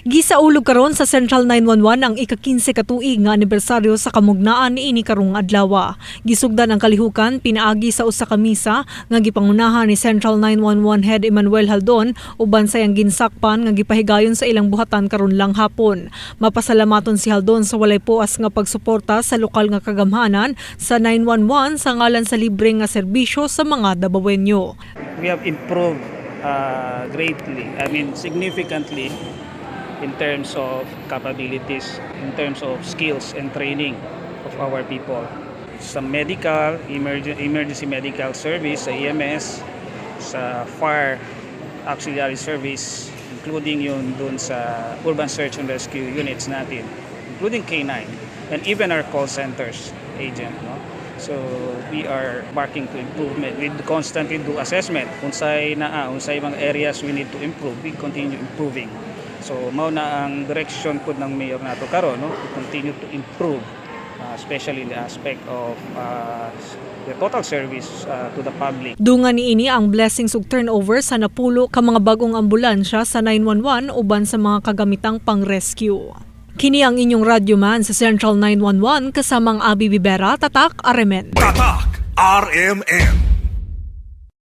Gisaulog karon sa Central 911 ang ika-15 ka tuig nga anibersaryo sa kamugnaan niini karong adlaw. Gisugdan ang kalihukan pinaagi sa usa ka misa nga gipangunahan ni Central 911 Head Emmanuel Haldon uban sa iyang ginsakpan nga gipahigayon sa ilang buhatan karon lang hapon. Mapasalamaton si Haldon sa walay puas nga pagsuporta sa lokal nga kagamhanan sa 911 sa ngalan sa libre nga serbisyo sa mga Dabawenyo. We have improved greatly, I mean, significantly in terms of capabilities, in terms of skills and training of our people. Sa medical, emergency medical service, sa EMS, sa fire auxiliary service, including yun dun sa urban search and rescue units natin, including K9, and even our call centers agent. No? So we are working to improvement. We constantly do assessment. Unsay naa, unsay mga areas we need to improve, we continue improving. So mao na ang direction pud ng mayor nato karon, no, to continue to improve, especially in the aspect of the total service to the public. Dungan niini ang blessings ug turnover sa 10 ka mga bagong ambulansya sa 911 uban sa mga kagamitang pang-rescue. Kini ang inyong radyoman sa Central 911 kasamang Abi Bibera, Tatak RMN. Tatak RMN.